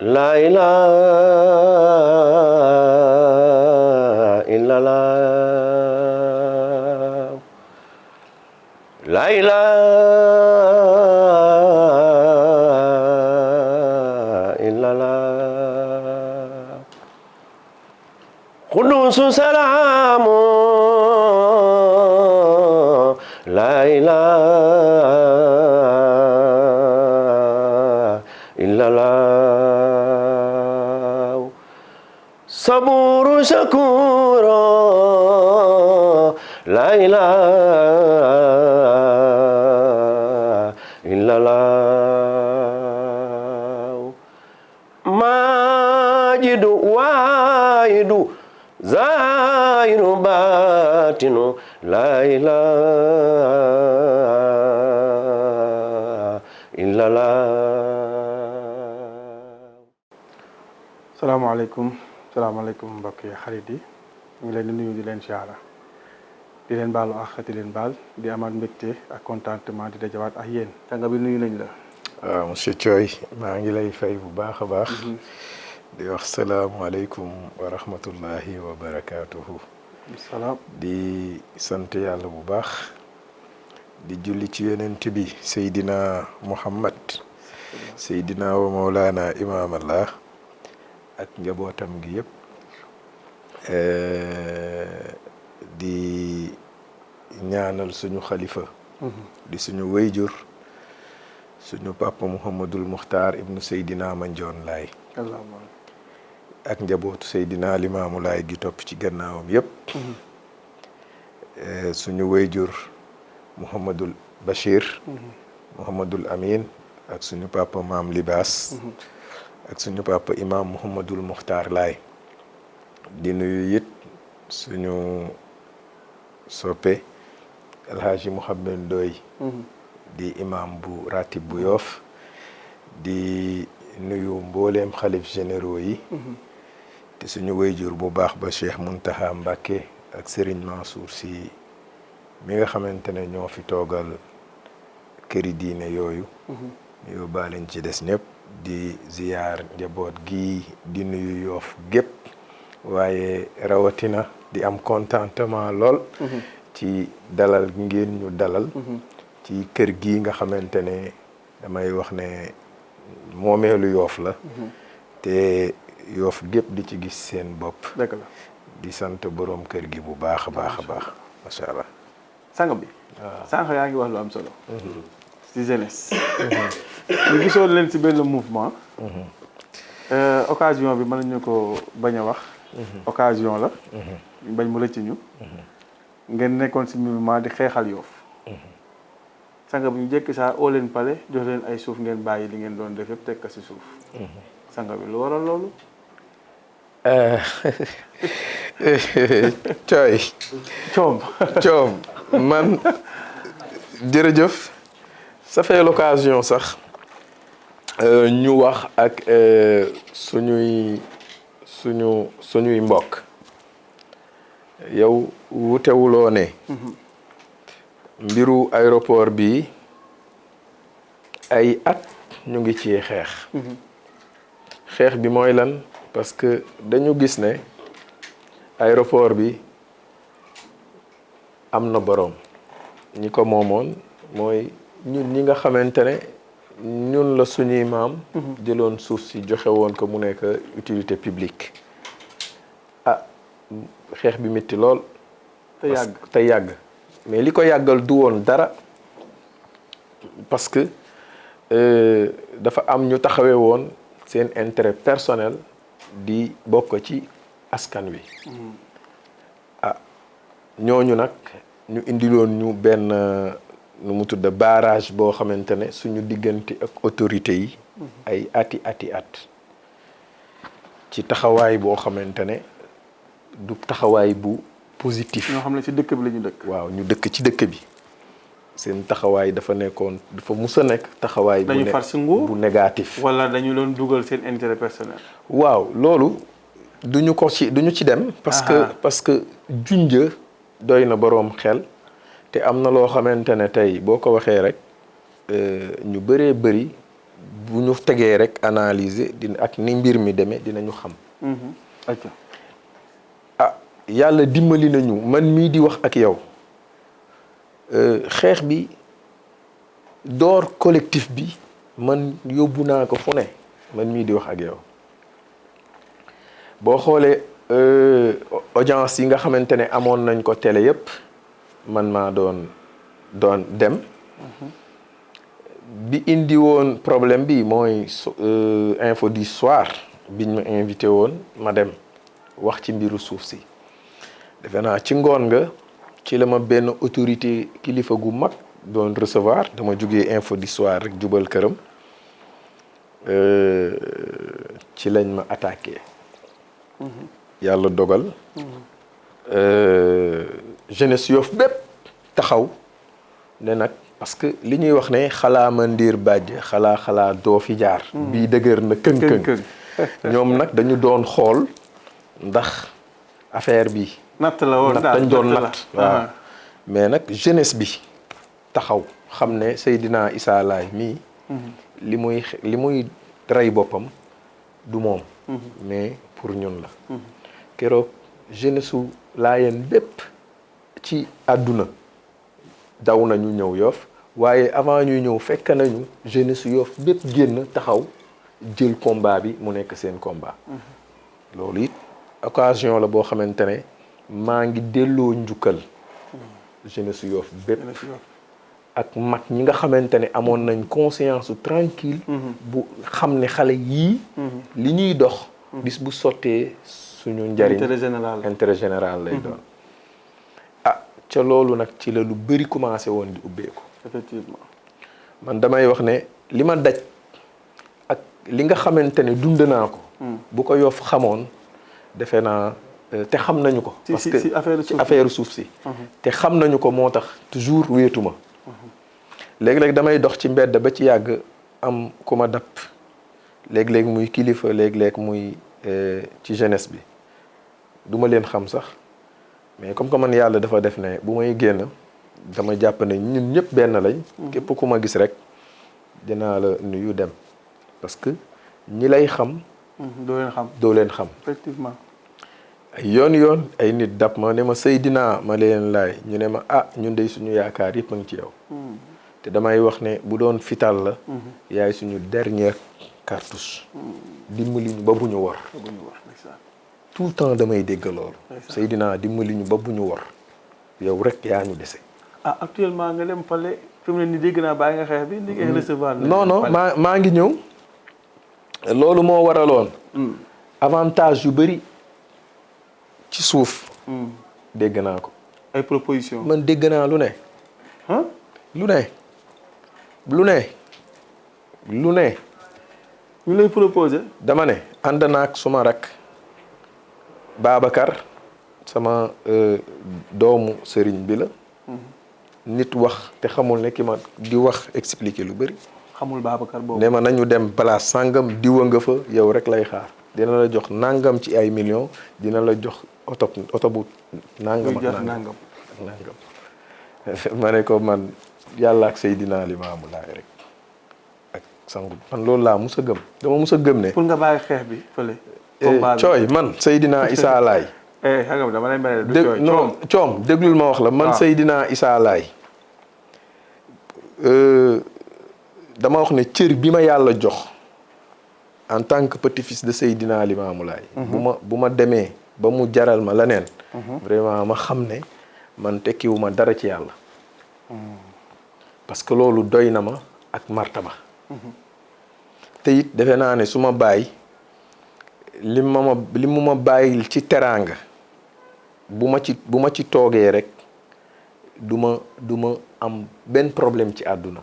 La ilaha illallah. La ilaha illallah. Qudusu salamu. La ilaha illallah. Saburu syakura. La ilaha illallah. Majidu waidu zahiru batinu. La ilaha illallah. salaamaaleykum mbokk yi xarit yi ñu ngi leen di nuyu di leen siyaara di leen baalu ak di leen baal di amaat mbégte ak contentement di dajawaat ak yéen sanga bi nuyu nañ la. waaw monsieur Thioye maa ngi lay fay bu baax a baax. di wax salaamualeykum wa rahmatullahi wa barakaatuhu. salaam. di sant yàlla bu baax. di julli ci yonent bi Seydina Muhammad. Seydina wa Mawlana Imaam Allah. ak njabootam gi yëpp. di ñaanal suñu xalifa. di suñu wayjur. suñu papa Mouhamadul Muxtaar ibnu Seydina Mandione Laye. ak njabootu Seydina Limaamu Laay gi topp ci gannaawam yëpp. suñu wayjur Mouhamadul Bachir. Mouhamadul Amin ak suñu papa maam Libaas. ak suñu papa imam Mouhamadul Muxtaar Laay. di nuyu it suñu soppe Alhaji Mouhamed Ndoye. di imam bu ratib bu Yoof. di nuyu mbooleem xalif généraux yi. te suñu wayjur bu baax ba Cheikh Muntaha Mbacké ak Serigne Mansour Sy mi nga xamante ne ñoo fi toogal këri diine yooyu. ñu yóbbaaleñ ci des ñëpp. di ziyaar njaboot gi di nuyu Yoof gépp waaye rawatina di am contentement lool. ci dalal ngeen ñu dalal. ci kër gi nga xamante ne damay wax ne moomeelu Yoof la. te Yoof gépp di ci gis seen bopp. dëgg la di sant boroom kër gi bu baax a baax a baax macha allah. sang bi. waaw sànq yaa ngi wax lu am solo. ci jeunesse. ñu gisoon leen ci benn mouvement. occasion bi mën nañu ko bañ a wax. occasion la. bañ mu rëcc ñu. ngeen nekkoon ci mouvement di xeexal Yoof. sanga bi ñu jekki saa oo leen pale jox leen ay suuf ngeen bàyyi li ngeen doon def yëpp teg ko ci suuf. sanga bi lu waral loolu. Thioye. coom man jërëjëf. ça fait l'occasion sax ñu wax ak suñuy mbokk. yow wutewuloo ne. mbiru aéroport bi ay at ñu ngi ci xeex. xeex bi mooy lan parce que dañu gis ne aéroport bi am na boroom ñi ko moomoon mooy ñun ñi nga xamante ne ñun la suñuy maam. jëloon suuf si joxe woon ko mu nekk utilité publique. xeex bi métti lool. te yàgg mais li ko yàggal du woon dara parce que dafa am ñu taxawee woon seen intérêt personnel di bokk ci askan wi. ñooñu nag ñu indiloon ñu benn nu mu tudd barrage boo xamante ne suñu diggante ak autorité yi. ay ati at. ci taxawaay boo xamante ne du taxawaay bu positif. ñoo xam ne ci dëkk bi la ñu dëkk. waaw ñu dëkk ci dëkk bi seen taxawaay dafa nekkoon dafa mus a nekk taxawaay. dañu far si nguur bu négatif. wala dañu doon dugal seen intérêt personnel. waaw loolu duñu ci dem. parce que junja doy na boroom xel te am na loo xamante ne tey boo ko waxee rek ñu bëree bëri bu ñu tegee rek analyser ak ni mbir mi demee dinañu xam. acca ah yàlla dimbali nañu man mii di wax ak yow xeex bi door collectif bi man yóbbu naa ko fu ne man mii di wax ak yow boo xoolee audience yi nga xamante ne amoon nañ ko télé yépp man maa doon dem bi indi woon problème bi mooy info du soir biñ ma invité woon ma dem wax ci mbiru suuf si defe naa ci ngoon nga ci la ma benn autorité kilifa gu mag doon recevoir dama jógee info du soir rek jubal këram ci lañ ma attaqué yàlla dogal jeunesse Yoff bépp taxaw ne nag parce que li ñuy wax ne xalaa ma ndiir bàjj xalaa doo fi jaar bii dëgër na këng-këng ñoom nag dañu doon xool ndax affaire bi natt la woon dañ doon natt waaw mais nag jeunesse bi taxaw xam ne Seydina Issa Laye mii li muy rey boppam du moom mais pour ñun la keroog jeunesse su Laayeen bépp ci àdduna daw nañu ñëw Yoff waaye avant ñuy ñëw fekk nañu jeunesse Yoff bépp génn taxaw jël combat bi mu nekk seen combat loolu it occasion la boo xamante ne maa ngi delloo njukkal jeunesse Yoff bépp ak mag ñi nga xamante ne amoon nañ conscience tranquille bu xam ne xale yii li ñuy dox bis bu sottee suñu njariñ intérêt général lay doon ca loolu nag ci la lu bëri commencé woon di ubbeeku effectivement man damay wax ne li ma daj ak li nga xamante ne dund naa ko bu ko Yoff xamoon defe naa te xam nañu ko parce que ci affaire suuf si te xam nañu ko moo tax toujours wéetuma léeg-léeg damay dox ci mbedd ba ci yàgg am ku ma dab léeg-léeg muy kilifa léeg-léeg muy ci jeunesse bi duma leen xam sax mais comme que man yàlla dafa def ne bu may génn dama jàpp ne ñun ñëpp benn lañ képp ku ma gis rek dinaa la nuyu dem parce que ñi lay xam doo leen xam effectivement ay yoon ay nit dab ma ne ma Seydina ma leen laay ñu ne ma ñun dey suñu yaakaar yëpp a ngi ci yow te damay wax ne bu doon fital la yaay suñu dernière cartouche dimbali ñu ba bu ñu war tout le temps damay dégg loolu Seydina dimbali ñu ba bu ñu war yow rek yaa ñu dese actuellement nga dem fale fi mu ne ni dégg naa bàyyi nga xeex bi ni ngay recevoir non maa ngi ñëw loolu moo waraloon avantage yu bëri ci suuf dégg naa ko ay proposition man dégg naa lu ne ñu lay proposé dama ne ànd naak suma rak Babacar sama doomu sëriñ bi la nit wax te xamul ne ki ma di wax expliquer lu bëri xamul Babacar boobu ne ma nañu dem place sangam diwa nga fa yow rek lay xaar dina la jox nangam ci ay millions dina la jox oto bu nangam ak nangam ma ne ko man yàlla ak Seydina Limaamu Laay rek ak sangu man loolu laa mus a gëm dama mus a gëm ne pour nga bàyyi xeex bi fële cooy man Seydina Issa Laye dama lay mel du non coom déglul ma wax la man Seydina Issa Laye dama wax ne cër bi ma yàlla jox en tant que petit-fils de Seydina Limaamu Laay bu ma demee ba mu jaral ma leneen vraiment ma xam ne man tekkiwuma dara ci yàlla parce que loolu doy na ma ak martaba te it defe naa ne su ma bàyyi li mu ma bàyyil ci teraanga bu ma ci toogee rek du ma am benn problème ci àdduna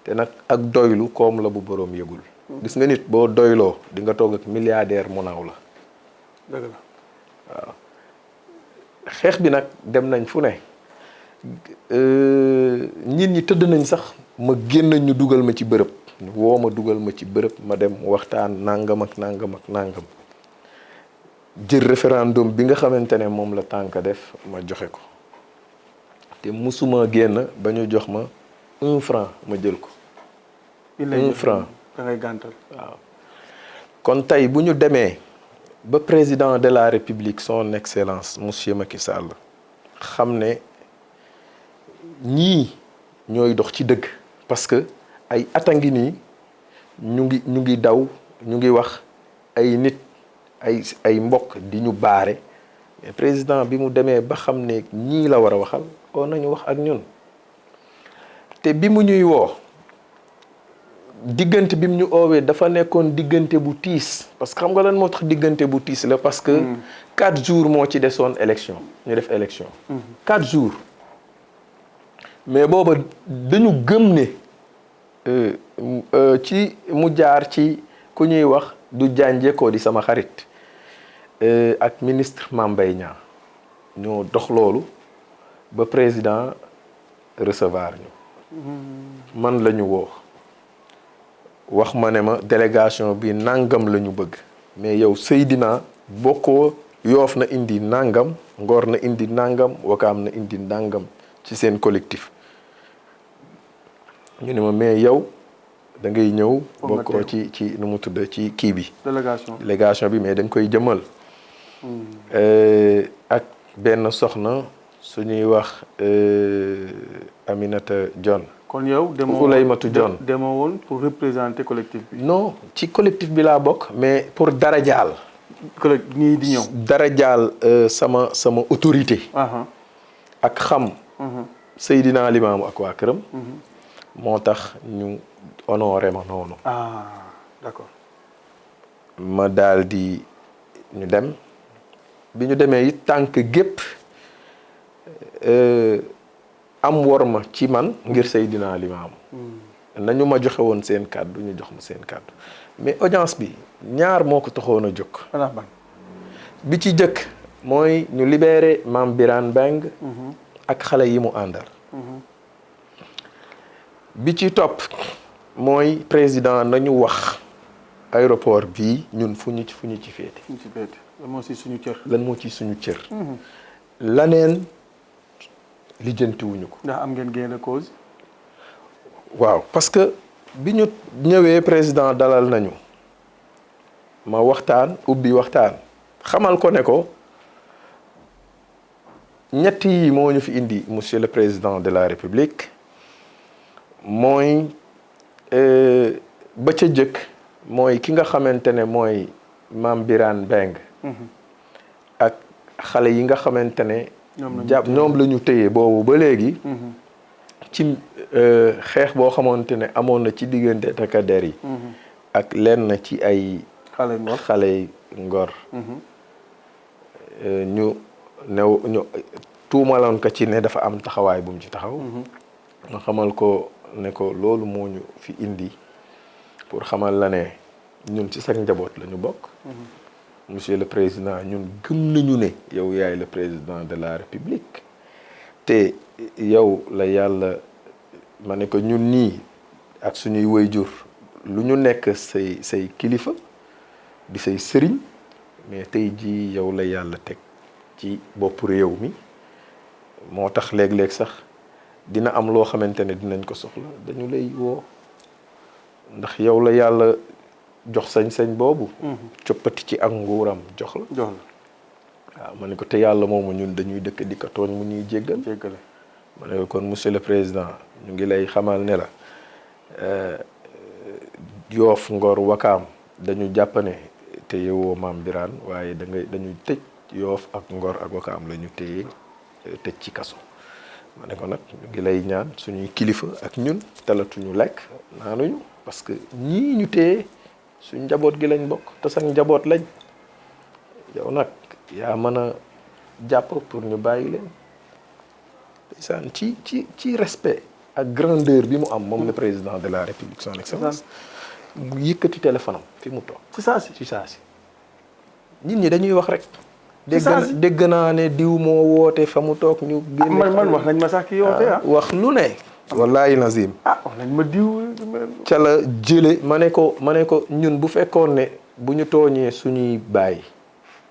te nag ak doylu koom la bu boroom yëgul gis nga nit boo doyloo di nga toog ak milliardaire mu naaw la dëgg la waaw xeex bi nag dem nañ fu ne nit ñi tëdd nañ sax ma génn ñu dugal ma ci bërëb woo ma dugal ma ci bërëb ma dem waxtaan nangam ak nangam jël référendum bi nga xamante ne moom la tànk def ma joxe ko te musuma génn ba ñu jox ma 1 franc ma jël ko 1 franc da ngay gàntal. waaw kon tey bu ñu demee ba président de la république son excellence monsieur Macky Sall xam ne ñii ñooy dox ci dëgg parce que ay at a ngi nii ñu ngi daw ñu ngi wax ay nit ay mbokk di ñu baare mais président bi mu demee ba xam ne ñii la war a waxal oo nañu wax ak ñun te bi mu ñuy woo diggante bi mu ñu oowee dafa nekkoon diggante bu tiis parce que xam nga lan moo tax diggante bu tiis la parce que 4 jours moo ci desoon élection ñu def élection 4 jours mais booba dañu gëm ne ci mu jaar ci ku ñuy wax du jànje ko di sama xarit ak ministre Mame Mbaye Niang ñoo dox loolu ba président recevoir ñu man la ñu woo wax ma ne ma délégation bi nangam la ñu bëgg mais yow Seydina bokkoo Yoff na indi nangam Ngor na indi nangam Wakaam na indi nangam ci seen collectif ñu ne ma mais yow da ngay ñëw bokkoo ci nu mu tudd ci kii bi délégation bi mais dañ koy jëmal ak benn soxna suñuy wax Aminata John kon yow Oulaymatou John demoo woon pour représenter collectif bi. non ci collectif bi laa bokk mais pour darajaal. ñii di ñëw. darajaal sama autorité. ak xam. Seydina Limaamu ak waa këram. moo tax ñu honoré ma noonu. d'accord. ma daal di ñu dem bi ñu demee it tànk gépp am worma ci man ngir Seydina Limaamu nañu ma joxe woon seen kàddu ñu jox ma seen kàddu mais audience bi ñaar moo ko taxoon a jóg bi ci jëkk mooy ñu libéré Mame Birane Mbengue ak xale yi mu àndal bi ci topp mooy président nañu wax aéroport bii ñun fu ñu ci féete lan moo ci suñu cër lan moo ci suñu cër laneen lijjantiwuñu ko. ndax am ngeen gain de cause. waaw parce que bi ñu ñëwee président dalal nañu ma waxtaan ubbi waxtaan xamal ko ne ko ñett yi moo ñu fi indi monsieur le président de la république mooy ba ca jëkk mooy ki nga xamante ne mooy Mame Birane Mbengue ak xale yi nga xamante ne ñoom la ñu téye boobu ba léegi ci xeex boo xamante ne amoon na ci diggante takkader yi ak lenn ci ay xale Ngor ñu tuumaloon ko ci ne dafa am taxawaay bu mu ci taxaw ma xamal ko ne ko loolu moo ñu fi indi pour xamal la ne ñun ci sax njaboot la ñu bokk monsieur le président ñun gëm nañu ne yow yaay le président de la république te yow la yàlla ma ne ko ñun nii ak suñuy waajur lu ñu nekk say kilifa di say sëriñ mais tey jii yow la yàlla teg ci bopp réew mi moo tax léeg-léeg sax dina am loo xamante ne dinañ ko soxla dañu lay woo ndax yow la yàlla jox sañ-sañ boobu coppati ci ak nguuram jox la waaw ma ne ko te yàlla moomu ñun dañuy dëkk di ko tooñ mu ñuy jéggale ma ne ko kon monsieur le président ñu ngi lay xamal ne la Yoff Ngor Wakaam dañu jàpp ne te yowoo Mame Birane waaye dañuy tëj Yoff ak Ngor ak Wakaam la ñu téye tëj ci kaso ma ne ko nag ñu ngi lay ñaan suñuy kilifa ak ñun talatuñu lekk naanuñu parce que ñii ñu téye suñ njaboot gi lañ bokk te sax njaboot lañ yow nag yaa mën a jàpp pour ñu bàyyi leen saan ci respect ak grandeur bi mu am moom le président de la république son excellence mu yëkkati téléphone am fi mu toog ci saa si nit ñi dañuy wax rek dégg naa ne diw moo woote fa mu toog ñu génne man wax nañ ma sax ki yoote wax lu ne wallahi nazim wax nañ ma diw ca la jële ma ne ko ñun bu fekkoon ne bu ñu tooñee suñuy baay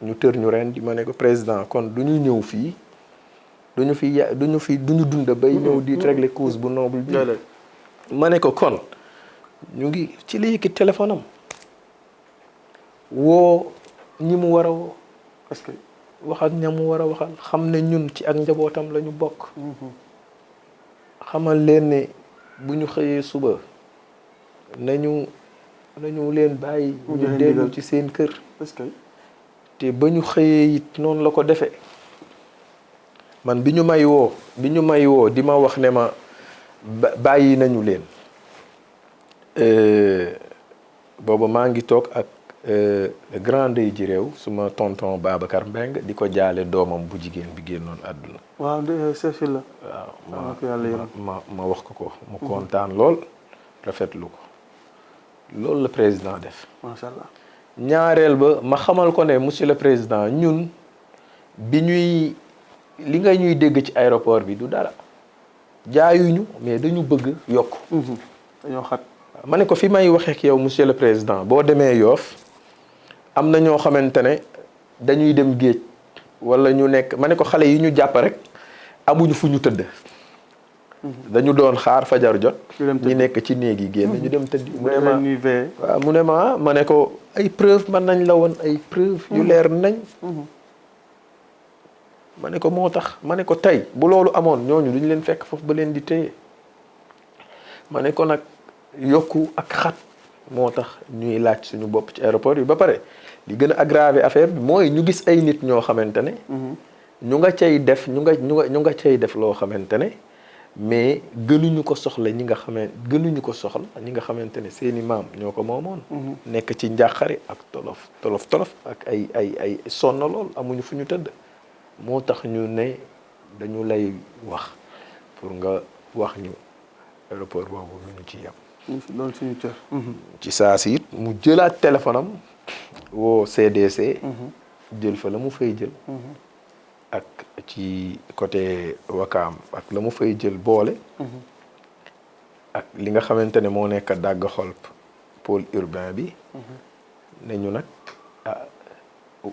ñu tër ñu ren di ma ne ko président kon du ñu ñëw fii duñu dund bay ñëw di régler cause bu noble bi ma ne ko kon ñu ngi ci la yëkkati téléphone am woo ñi mu war a woo parce que wax ak ña mu war a waxal xam ne ñun ci ak njabootam la ñu bokk xamal leen ne bu ñu xëyee suba nañu leen bàyyi ñu dellu ci seen kër parce que te ba ñu xëyee it noonu la ko defee man bi ñu may woo di ma wax ne ma bàyyi nañu leen booba maa ngi toog ak grand ndey ji réew suma tonton Babacar Mbeng di ko jaale doomam bu jigéen bi génnoon àdduna waaw Cécile la waaw ma wax ko mu kontaan lool rafetlu ko loolu la président def macha allah ñaareel ba ma xamal ko ne monsieur le président ñun bi ñuy li nga ñuy dégg ci aéroport bi du dara jaayuñu mais dañu bëgg yokk dañoo xat ma ne ko fi may waxee ak yow monsieur le président boo demee Yoff am na ñoo xamante ne dañuy dem géej wala ñu nekk ma ne ko xale yi ñu jàpp rek amuñu fu ñu tëdd dañu doon xaar fajar jot ñi nekk ci néeg yi génn ñu dem tëdd mu ne ma waaw mu ne ma ne ko ay preuve man nañ la woon ay preuve yu leer nañ ma ne ko moo tax ma ne ko tey bu loolu amoon ñooñu duñ leen fekk foofu ba leen di téye ma ne ko nag yokku ak xat moo tax ñuy laaj suñu bopp ci aéroport yi ba pare li gën a aggravé affaire bi mooy ñu gis ay nit ñoo xamante ne ñu nga cay def ñu nga cay def loo xamante ne mais gënuñu ko soxla ñi nga xamante ne seeni maam ñoo ko moomoon nekk ci njàqare ak tolof ak ay sonn lool amuñu fu ñu tëdd moo tax ñu ne dañu lay wax pour nga wax ñu aéroport boobu lu ñu ci yem loolu suñu cër ci saa si it mu jëlaat téléphone am woo CDC jël fa la mu fay jël ak ci côté Wakaam ak la mu fay jël boole ak li nga xamante ne moo nekk dàgg xolp pôle urbain bi ne ñu nag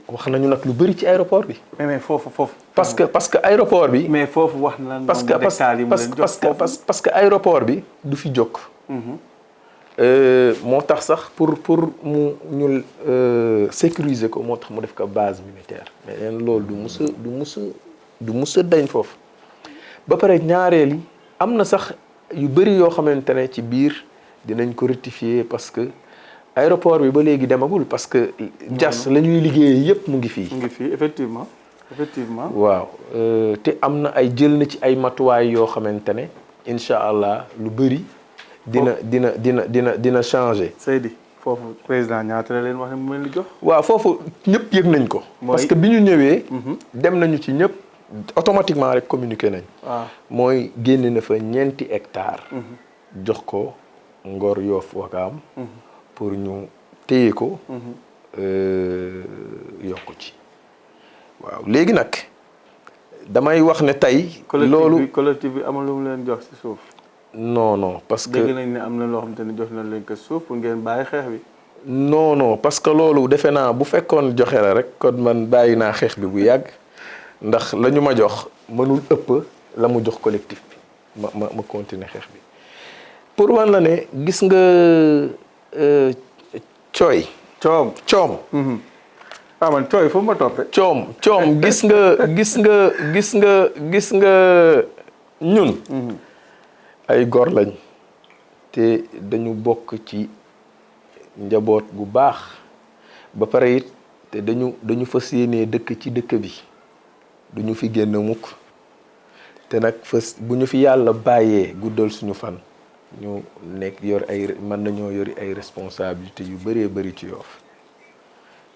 wax nañu nag lu bëri ci aéroport bi mais foofu parce que aéroport bi mais foofu wax na parce que aéroport bi du fi jóg moo tax sax pour mu ñu sécuriser ko moo tax mu def ko base militaire mais leen loolu du mus a dañ foofu ba pare ñaareel yi am na sax yu bëri yoo xamante ne ci biir dinañ ko rectifier parce que aéroport bi ba léegi demagul parce que jas la ñuy liggéeyee yëpp mu ngi fii effectivement waaw te am na ay jël na ci ay matuwaay yoo xamante ne incha allah lu bëri dina changer. Seydi foofu président ñaata la leen wax ne mu mel ni jox. waaw foofu ñëpp yëg nañ ko. parce que bi ñu ñëwee. dem nañu ci ñëpp automatiquement rek communiqué nañ. waaw mooy génne na fa 4 hectares. jox ko Ngor Yoff Wakaam. pour ñu téye ko. yokku ci. waaw léegi nag damay wax ne tey. loolu collectif bi amul lu mu leen jox ci suuf. non parce que dégg nañ ne am na loo xamante ne jox nañ leen ko suuf pour ngeen bàyyi xeex bi. non parce que loolu defe naa bu fekkoon joxe la rek kon man bàyyi naa xeex bi bu yàgg ndax la ñu ma jox mënul ëpp la mu jox collectif bi ma continuer xeex bi pour wan la ne gis nga coom. man cooy fu ma toppee. coom gis nga ñun. ay gor lañ te dañu bokk ci njaboot gu baax ba pare it te dañu fas yéenee dëkk ci dëkk bi duñu fi génn mukk te nag bu ñu fi yàlla bàyyee guddal suñu fan ñu nekk mën nañoo yori ay responsabilités yu bëree bëri ci Yoff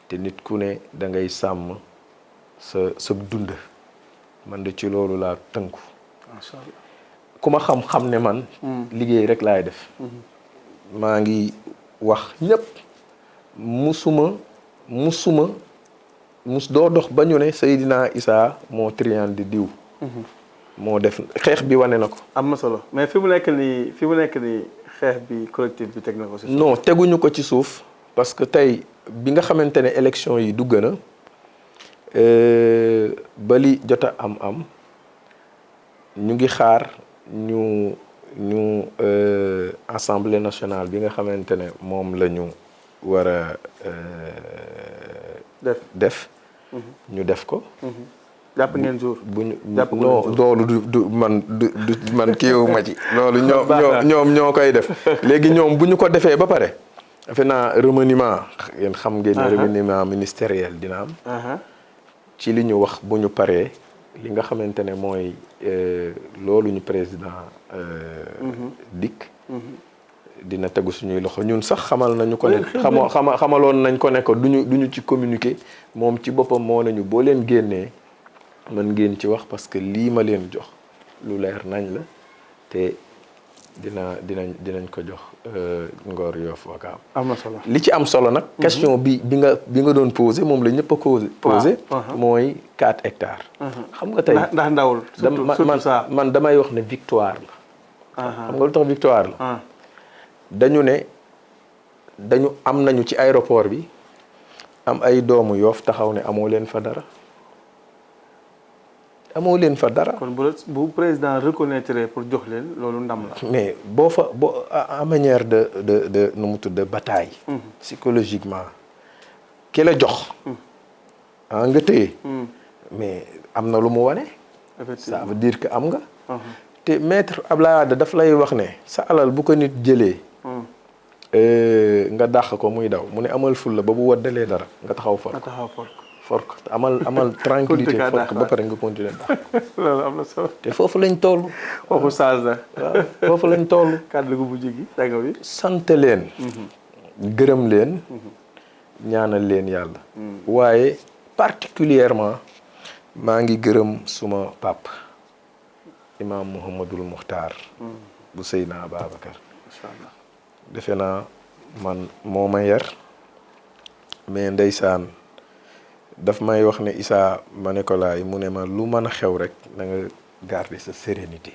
te nit ku ne da ngay sàmm sa dund man de ci loolu laa tënku. Macha Allah. ku ma xam ne man liggéey rek laay def maa ngi wax ñëpp doo dox ba ñu ne Seydina Issa moo triande diw moo def xeex bi wane na ko am na solo mais fi mu nekk nii xeex bi collectif bi teg na ko ci suuf. non teguñu ko ci suuf parce que tey bi nga xamante ne élection yi dugg na ba li jot a am ñu ngi xaar ñu ñu assemblée nationale bi nga xamante ne moom la ñu war a def ñu def ko. jàpp ngeen jour. bu ñu non loolu du man kiiwu ma ci. loolu ñoom ñoo koy def. léegi ñoom bu ñu ko defee ba pare. defe naa remaniement yéen xam ngeen ne remaniement ministériel dina am. ci li ñu wax bu ñu paree li nga xamante ne mooy loolu ñu président dikk. dina tegu suñuy loxo ñun sax xamal nañu ko ne xamaloon nañ ko ne ko duñu ci communiquer moom ci boppam moo nañu boo leen génnee mën ngeen ci wax parce que lii ma leen jox lu leer nañ la te dinañ ko jox Ngor Yoff Ouakam. am na solo li ci am solo nag. question bi nga doon posé moom la ñëpp a posé. mooy 4 hectares. xam nga tey ndax ndawul. surtout ça man damay wax ne victoire la. xam nga lu tax victoire la. dañu am nañu ci aéroport bi am ay doomu Yoff taxaw ne amoo leen fa dara. kon bu président reconnaître pour jox leen loolu ndam la. mais boo en manière de nu mu tudd bataille. psychologiquement ki la jox. nga téye. mais am na lu mu wane. ça veut dire que am nga. te maître Abdoulaye Wade daf lay wax ne sa alal bu ko nit jëlee. nga dàq ko muy daw mu ne amal ful la ba bu waddalee dara nga taxaw fork amal tranquillité fork ba pare nga continuer dàq. loolu am na solo. te foofu lañ toll. waxu saas la. waaw foofu lañ toll. kàddu gu bu jigi danga bi. sant leen. gërëm leen. ñaanal leen yàlla. waaye particulièrement maa ngi gërëm suma pap Imam Mouhamadul Muxtaar bu Seydina Babacar. macha allah. defe naa man moo ma yar mais ndeysaan daf may wax ne Issa ma ne ko laay mu ne ma lu mën a xew rek na nga garder sa sérénité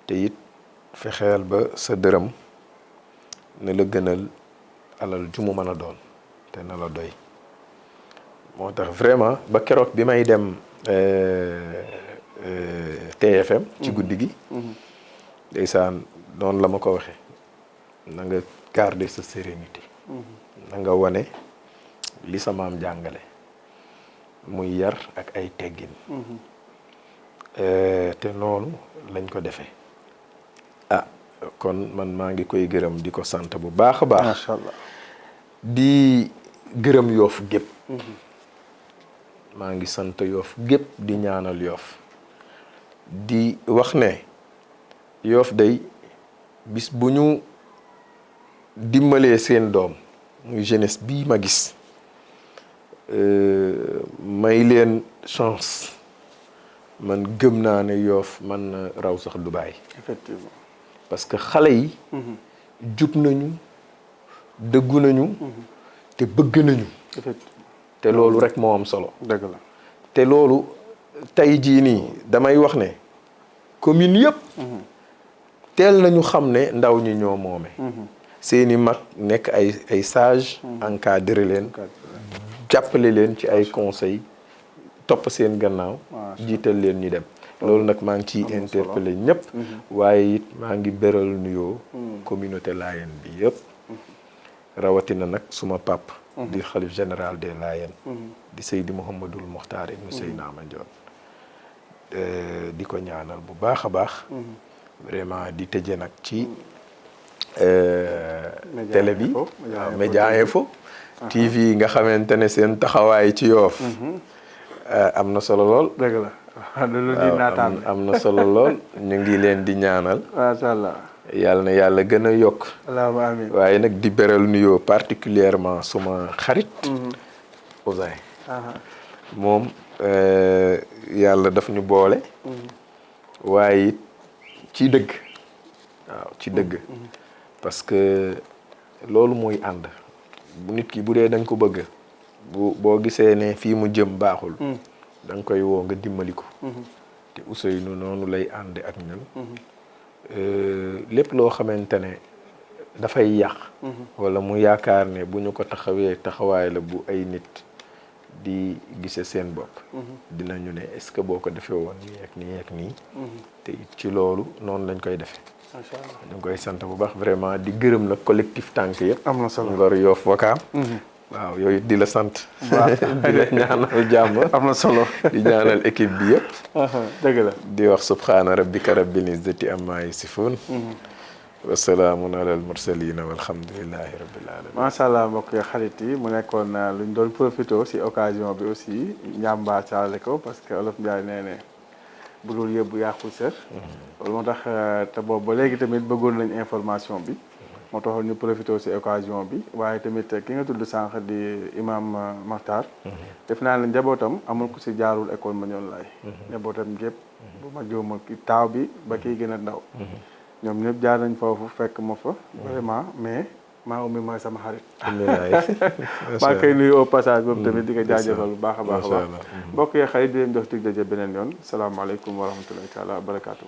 te it fexeel ba sa dërëm ne la gënal alal ju mu mën a doon te na la doy moo tax vraiment ba keroog bi may dem TFM ci guddi gi ndeysaan noonu la ma ko waxee na nga garder sa sérénité na nga wane li sa maam jàngale muy yar ak ay teggin te noonu lañ ko defee kon man maa ngi koy gërëm di ko sant bu baax a baax. macha allah. di gërëm Yoff gépp maa ngi sant Yoff gépp di ñaanal Yoff di wax ne Yoff day bis bu ñu dimbalee seen doom muy jeunesse bii ma gis may leen chance man gëm naa ne Yoff man na raw sax Dubaï. effectivement. parce que xale yi. jub nañu dëggu nañu. te bëgg nañu. effectivement. te loolu rek moo am solo. dëgg la. te loolu tey jii nii damay wax ne commune yëpp. teel nañu xam ne ndaw ñi ñoo moome. seeni mag nekk ay sage encadré leen. jàppale leen ci ay conseils topp seen gannaaw. jiital leen ñu dem. loolu nag maa ngi ciy interpellé ñëpp. waaye it maa ngi beral nuyoo. communauté Layène bi yëpp. rawatina nag suma pap di xalif général des Layènes. di Seydi Mouhamadul Mokhtar ibnu Seydina Mandione di ko ñaanal bu baax a baax. vraiment di tëje nag ci télé bi Média Info TV nga xamante ne seen taxawaay ci Yoff am na solo lool. dëgg la. am na solo lool ñu ngi leen di ñaanal. macha allah. yàlla na yàlla gën a yokk. allahumma amiin. waaye nag di beral nuyoo particulièrement suma xarit. Ousin. moom yàlla daf ñu boole. waaye it ci dëgg. waaw ci dëgg. parce que loolu mooy ànd. bu nit ki bu dee da nga ko bëgg. boo gisee ne fii mu jëm baaxul. da nga koy woo nga dimbali ko. te Ousseynou noonu lay ànde ak ñun. lépp loo xamante ne dafay yàq. wala mu yaakaar ne bu ñu ko taxawee taxawaay la bu ay nit di gise seen bopp dinañu ne est-ce que boo ko defee woon nii ak nii ak nii te ci loolu noonu lañ koy defee macha allah ñu ngi koy sant bu baax vraiment di gërëm nag collectif tànk yëpp am na solo Ngor Yoff Wakaam waaw yooyu di la sant di la ñaanal jàmm am na solo di ñaanal équipe bi yëpp dëgg la di wax subhaana rabbika rabbil izzati amma yasifuun wa salaamun alal mursaliin walhamdulillahi rabbil alamin macha allah mbokk yi xarit yi mu nekkoon luñ doon profité si occasion bi aussi njàmbaar caale ko parce que olof Njaay nee ne bu dul yëbbu yàqul sër loolu moo tax te boobu ba léegi tamit bëggoon nañ information bi moo taxoon ñu profité si occasion bi waaye tamit ki nga tudd sànq di imam Makhtar def naa ne njabootam amul ku si jaarul école Mandione Laye njabootam yëpp bu ma jóoma ki taaw bi ba kiy gën a ndaw ñoom ñëpp jaar nañ foofu fekk ma fa vraiment mais maa ummi mooy sama xarit maa koy nuyu au passage boobu tamit di ko jaajëfal bu baax a baax a baax mbokk yi xarit di leen jox dig daje beneen yoon salaamaaleykum wa rahmatullahi taala wa barakaatu